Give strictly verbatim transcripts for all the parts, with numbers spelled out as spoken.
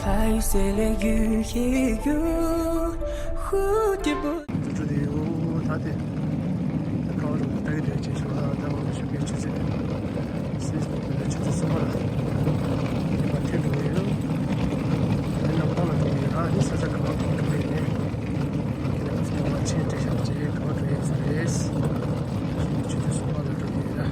还有谁来遇也有蝴蝶不 འགྲོ་འགྲོ་དེ་ཡོད་ད་དེ། ད་ཁ་བ་རུ་ད་གི་དེ་ཅེ་ཤོ་ད་ད་ང་ཤོ་གི་ཆུ་ཚོད། སེམས་ནང་དུ་ཆུ་ཚོད་གསུམ་པ་ལ་དེ་མ་ཐེ་འགྲོ་གི་ཡོད། དེ་ནམ་ཐང་ལ་འགྲོ་གི་ཡོད་ར། དེ་ས་ཆ་ག་བ་གང་འགྲོ་གི་ཡོད་ནས། དེ་ནས་ང་ཚོ་ཡོང་བ་ཆེན་བྲེ་ཤག་ཅེ་ག་བ་འགྲོ་ཡོད་ས་རེད། ཆུ་ཚོད་གསུམ་པ་ལ་འགྲོ་གི་ཡོད་ར།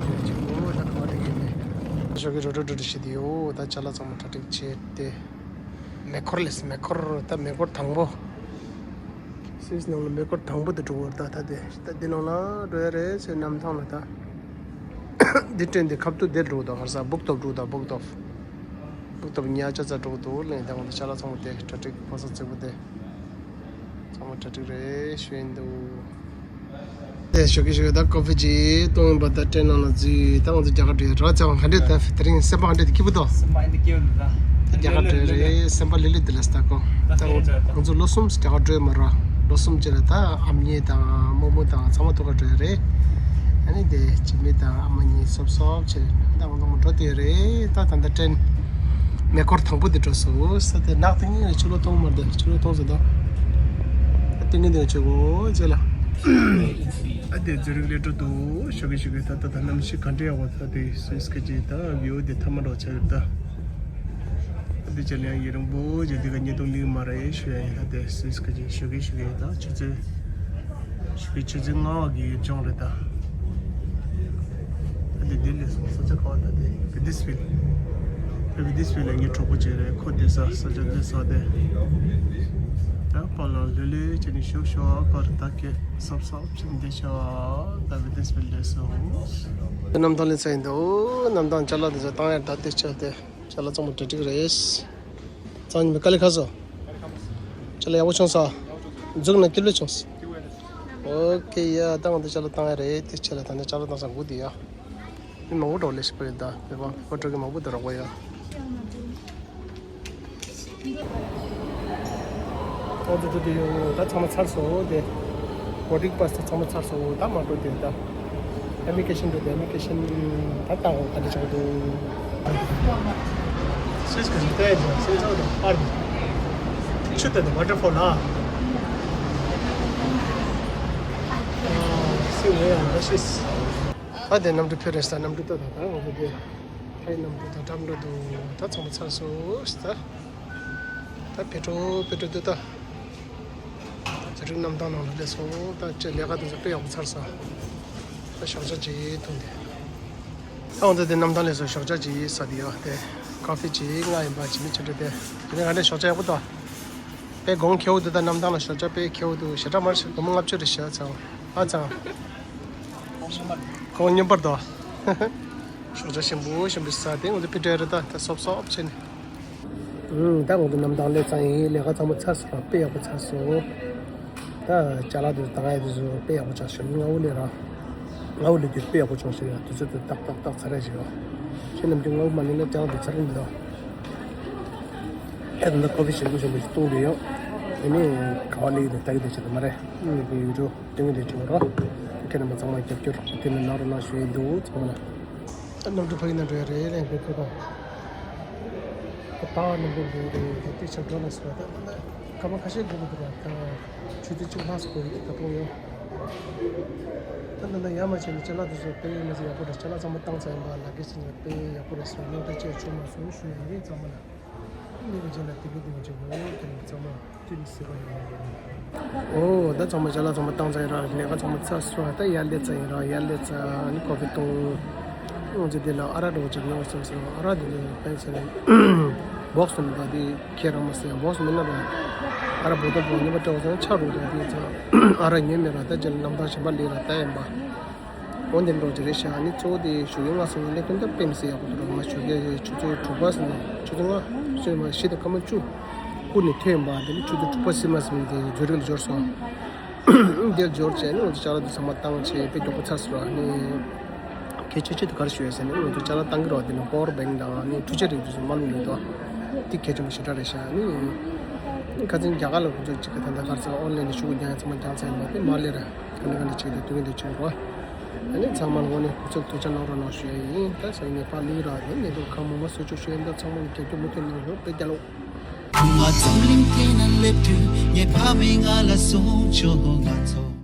དེ་ཅེ་གོ་ད་ག་བ་འགྲོ་གི་ཡོད་ནས། ཤོ་གི་རོ་འགྲོ་འགྲོ་འགྲོ་ཞིག་དེ་ཡོད་ད། ཅ་ལག་ཚང་མ་གྲ་སྒྲིག་བྱས་ཏེ། མེ་འཁོར་ལས་མེ་འཁོར་ད་མེ་འཁོར་དང་པོ། སུད་སི་ནང་ལ་མེ་འཁོར་དང་པོ་དེ་འགྲོ་བར་ད་ད་དེ་ད་དེ་ནང་ལ་འགྲོ་ཡ་རེད་ཟེར། གནམ་ཐང་ལ་ད་འདི་ཏྲེན་དེ་ཁབ་ཏུ་དེ་འགྲོ་ད་གར་ས་སྦུག་ཏོབ་འགྲོ་ད་སྦུག་ཏོབ། སྦུག་ཏོབ་ཉ་ཅ་ཚ་འགྲོ་འདུག་ལེན་ད་ང་ད་ཅ་ལག་ཚང་མ་དེ་གྲ་སྒྲིག་ཕོ་ས་བརྩེགས་པོ་དེ། ཚང་མ་གྲ་སྒྲིག་རེད་ཞུ་ཡིན་འདུག་དེ་ཞོགས་ཀས་ཞོགས་ཀས་ད་ཀོ་ཧྥི་ཅིག་བཏུང་ཡིན་པ་ད་ཏྲེན་ནང་ལ་འཛུལ། ད་ང་ཚོ་རྒྱ་གར་འགྲོ་ཡ་ར་ཚ་བ་ག་འདྲས་ད་དེ་རིང་སེམས་པ་ག་འདྲས་དེ་སྐྱིད་པོ་དོ། སེམས་པ་ཨེ་འདི་སྐྱིད་པོ་འདུག་ད། ད་རྒྱ་གར་འགྲོ་ཡ་རེད། སེམས་པ་ལི་ལི་འདི་ལ་སྟ་གོ། ད་ད་ང་ཚོ་ང་ཚོ་ལོ་གསུམ་རྒྱ་གར་འགྲོ་ཡ་མ་ར། ལོ་གསུམ་ཅིག་ལ་ད་ཨ་མྱེས་དང་རྨོ་མོ་དང་ཚང་མ་ཐུག་ག་འགྲོ་ཡ་རེད། ཨ་ནི་དེ་ཅི་མི་དང་ཨ་མ་གཉིས་སོབ་སོབ་བྱས་ནས་ད་ང་ཚོ་འགྲོ་དེ་རེད། ད་ད་ད་ཏྲེན་མེ་འཁོར་དང་པོ་དེ་འགྲོ་སོང་ས་དེ་ནག་དེ་གཉིས་ལ་ཕྱི་ལོགས་གཏོང་མར་དེ་ཕྱི་ལོགས་གཏོང་ཟེར་ད། ཨ་དེ་གཉིས་དེ་བྱེད་གོ་ཅེ་ལ། ཨ་དེ་ཛུ་རིག་ལས་འགྲོ་འདུག་ཞོགས་ཀས་ཞོགས་ཀས་ད་ད་ད་གནམ་གཤིས་ག་འདྲ་ཡག་པོ་ད་དེ་སུད་སི་ཁ་ཅིག་ད་བིའུ་དེ་ཐ་མ་འགྲོ་ཆགས་ཡོད་ད། ཨ་དེ་ཅེ་ལ་ཡང་ཡུན་རིང་པོ་ཅིག་འདི་ག་ཉེ་དུང་ལིག་མ་རེད་ཞུ་ཡ་ཡིན་ད་དེ་སུད་སི་ཁ་ཅིག་ཞོགས་ཀས་ཞོགས་ཀས་ད་ཆུ་ཚོད། ཞུ་བའི་ཆུ་ཚོད་ལྔ་བ་གི་ཡུལ་ལྗོངས་རེད་ད། ད་འདི་འདི་ལས་སོང་ས་ཆ་ག་བ་ད་དེ་བི་དིས་ཝིལ། བི་དིས་ཝིལ་ལ་ངའི་གྲོགས་པོ་ཅིག་རེད། ཁོ་བསྡད་ས་ས་ཆ་བསྡད་ས་དེ། ད་པཱ་ལགས་ལྷོད་ལྷོད་བྱས་ནས་བཞུགས་ཤོག་ཨ་ཁར་ད་ཁྱེད་སོབ་སོབ་བྱས་ནས་བསྡད་ཤོག་ད་བི་དིས་ཝིལ་སླེབས་སོང་། གནམ་ཐང་ལ་ཚ་ཡིན་འདུག་གནམ་ཐང་ཅ་ལག་དེ་ཚོ་བཏང་ཡར་ད་དེ་ཆ་དེ། ཅ་ལག་ཚང་མ་གྲ་སྒྲིག་རེད། གཙང་ཉི་མ་དཀའ་ལས་ཁག་སོང་། ཅ་ལག་ཡག་པོ་བྱུང་སོང་། འཛུགས་ན་སྐྱིད་པོ་བྱུང་སོང་། ཨོ་ཁེ་ཡ་ད་ང་ཚོ་ཅ་ལག་བཏང་ཡ་རེད། དེ་ཆེ་ལ་ད་ནི་ཅ་ལག་བཏང་ས་སྒུག་དེ་ཡ། མི་མང་པོ་འགྲོ་ལས་ཤིག་པོ་ཡོད་ད་བོད་པ་བོད་པ་འགྲོ་གི་མང་པོ་འདུག་རོགས་པ་ཡ། ཨོ་ཙི་ཙི་དེ་ཡོང་ད་ཚང་མ་ཚར་སོང་དེ། བོར་ཌིང་པཱ་སི་ཚང་མ་ཚར་སོང་ད་མ་འགྲོ་དེ་ད། ཨེ་མི་གྷེ་ཤན་འགྲོ་དེ་ཨེ་མི་གྷེ་ཤན་ད་ལྟ་འོ་ག་འདྲ་ཆགས་འདུག་སུད་སི་གི་རི་ཏའི་ཟེར་སེམས་ཚང་དང་ཨར་ཆུ་དང་ཝ་ཊར་ཕོལ་ལ། སི་ཝེ་ཡང་ར་ཤིས། ད་དེ་གནམ་གྲུ་ཕེབས་རེད་ས། གནམ་གྲུ་ཏོ་ད་ད་འོ་དེ་ཐའི་གནམ་གྲུ་ད་འགྲམ་འགྲོ་འདུག་ད་ཚང་མ་ཚར་སོང་ད། ད་ཕེ་ཏྲོ་ཕེ་ཏྲོ་འདུག་ད། ཛུ་རིག་གནམ་ཐང་ནང་ལ་སླེབས་སོང་། ད་ཅེ་ལས་ཀ་དེ་ཚོ་དཔེ་ཡག་པོ་ཚར་སོང་། ད་ཞོགས་ཇ་ཅིག་འཐུང་དེ། ད་འོ་ད་དེ་གནམ་ཐང་སླེབས་སོང་། ཞོགས་ཇ་ཅིག་ཟ་དེ་ཡོད་དེ། ཀ་ཧྥི་ཅིག་མངགས་ཡིན་པ་ཇི་མི་ཆེ་འགྲོ་དེ། དེ་ནས་ག་འདྲ་ཞོགས་ཇ་ཡག་པོ་འདུག་དཔེ་གོང་ཁེ་པོ་འདུག་ད་གནམ་ཐང་ལ་ཞོགས་ཇ་དཔེ་ཁེ་པོ་འདུག་ཞེ་དྲག་མར་ཞིག་སྒོར་མོ་ལྔ་བཅུ་རེ་བཞག་ཚང་ཨ་ཚང་། གོང་སྙོམས་པར་འདུག་ཞོགས་ཇ་ཞིམ་པོ་ཞིམ་པོ་ཟ་དེ་ང་ཚོ་ཕི་ཏྲ་རེ་ད་ད་སོབ་སོབ་བྱས་ནས། ཨུམ། ད་ང་ཚོ་གནམ་ཐང་སླེབས་ཚར་ཡིན། ལས་ཀ་ཚང་མ་ཚར་སོང་། དཔེ་ཡག་པོ་ཚར་སོང་། ད་ཅ་ལག་དེ་ཚོ་བཏང་ཡ་དེ་ཚོ་དཔེ་ཡག་པོ་ཆགས་སོང་། སྔ་པོ་ལས་ར། སྔ་པོ་ལས་རྒྱུ་དཔེ་ཡག་པོ་བྱུང་ཟེར་ཡ་དུས་ཚོད་དུ་ཏག་ཏག་ཏག་ཚར་རེ་བྱེད་ཡོད། ཁྱེད་རྣམས་ཀྱི་སྔ་པོ་མ་ཉན་ན་ཅ་ལག་དེ་ཚར་རེ་འདུག་ཨེ་ད་ནི་ཀོ་ཧྥི་ཞིམ་པོ་ཞིམ་པོ་ཞིག་བཏུང་དེ་ཡོད། དེ་ནས་ག་བ་ལས་ཡོད་དེ་ལྟ་གི་དེ་བྱེད་དུ་མ་རེད། ཨུམ། གི་ཡུ་ཊུབ་སྟོན་གི་དེ་བྱེད་རོགས། ཁྱེད་རྣམས་ཚང་མ་རྒྱབ་སྐྱོར་དེ་ནས་གནང་རོགས་གནང་ཞུ་ཡི་འདུག་ཚང་མ་ལ། ད་གནམ་གྲུ་ཕ་གི་ན་འགྲོ་ཡ་རེད་ལན་ཁོས་ཁོས་དང་། ད་ད་གནམ་གྲུ་འགྲོ་ཡ་རེད་དེ་ཏིག་ཆ་འགྲོ་ལ་སོ་ད་ད་ད་སྐར་མ་ཁ་ཤས་འགྲོ་གི་འདུག་ར། ད་ཆུ་ཚོད་གཅིག་ལྷག་སུ་འགྲོ་ཡི་ད་གཏོང་ཡོད། ད་ད་ད་ཡར་མར་བྱས་ནས་ཅ་ལག་དེ་ཚོ་དཔེ་མི་སྲིད་ཡག་པོ་རེད། ཅ་ལག་ཚང་མ་བཏང་ཚར་ཡིན་པ་ལ་གེ་ཅི་ནས་དཔེ་ཡག་པོ་རེད་སོ། སྣང་དག་ཅེས་ཆོག་མ་སོང་ཞུ་ཡ་ཡིན་ཚང་མ་ལ། ཨོ་ད་ཚང་མ་ཅ་ལག་ཚང་མ་བཏང་ཚར་ཡིན་ར། ལས་ཀ་ཚང་མ་ཚར་སོང་། ད་ཡར་སླེབས་ཚར་ཡིན་ར། ཡར་སླེབས་ཚར་ནི་ཀོ་ཧྥི་བཏུང་། ཨོ་ཙི་དེ་ལ་ཨ་རག་འདྲ་བོ་ཅིག་ཉོ་སོང་ཟེར། ཨ་རག་དེ་ནི་པན་ཟེར་ནས་བོག་སི་ནི་ད་དེ་ཁྱེད་རང་མ་ཟེར་བོག་སི་མིན་ན་ར། ཨ་རག་བོ་ཏོ་བོ་ཉི་མ་སྤྲད་སོང་ཆག་འགྲོ་འདུག་དེ་ཚོ་ཨ་རག་ཉོས་མེད་ར། ད་ཅི་ལ་གནམ་ཐང་གཞན་པ་ལས་ར་ད་ཡིན་པ། འོ་འདི་འགྲོ་གི་རེད་ཤག་ནི་གཙོ་བོ་དེ་ཞོགས་ཀས་སྔ་སོང་ནས་སླེབས་དོན་དག་དཔེ་མི་སྲིད་ཡག་པོ་འདུག་ང་ཞོགས་ཀས་ཆུ་ཚོད་དྲུག་པ་ཟིན་ནས་ཆུ་ཚོད་ལྔ་ཆུ་ཚོད་མ་བཞི་དང་སྐར་མ་བཅུ་སྐུ་ནས་ཐོན་པ་དེ་ནི་ཆུ་ཚོད་དྲུག་པ་ཟིན་མ་ཟིན་དེ་ཛུ་རིག་ལ་འབྱོར་སོང་། འདིར་འབྱོར་བྱས་ནས་ང་ཚོ་ཅ་ལག་དེ་ཚང་མ་བཏང་བྱས་དཔེ་མགྱོགས་པོ་ཚར་སོང་། ནི་གལ་ཆེ་ཤོས་དེ་ག་རེ་ཞུ་ཡ་ཟེར་ན་ང་ཚོ་ཅ་ལག་བཏང་གི་རོགས་དེ་ནི་པོ་ཝར་བེང་དང་ནི་འཕྲུལ་ཆས་རིགས་དེ་ཚོ་མ་བླུགས་ཡོད་དོ། དེ་གལ་ཆེན་པོ་ཞེ་དྲག་རེད་ཤག་ནི་ཁ་སང་རྒྱ་གར་ལ་ང་ཚོ་གཅིག་ག་ད་ལྟ་ག་རེ་ཟེར་ཨོན་ལན་ནས་ཤོག་གུ་རྒྱག་ཡ་ཚང་མ་རྒྱག་ཚར་ཡིན་པ་དེ་མ་ལས་ར། ག་འདྲ་ག་འདྲ་བྱེད་དུས་དུས་འདི་བྱུང་རོགས། ཨ་ནི་ཚང་མ་ལ་དངོས་གནས་སྐུ་ཚབ་ཐུགས་ཆ་གནང་རོགས་གནང་ཞུ་ཡ་ཡིན། ད་ས་ཡིན་ནས་ཕར་ལི་རག་ནས་ཉེ་དུ་ཁ་མོ་མ་སུ་ཆུ་ཤེས་འདི་ཚང་མ་ལ་རྒྱབ་སྐྱོར་མུ་མཐུད་གནང་རོགས་དཔེ་རྒྱ་ལོ། ང་ཚོ་གླིང་དེ་ན་སླེབས་དུས་ངའི་ཕ་མས་ང་ལ་གསུངས་བྱུང་། ང་ཚོ་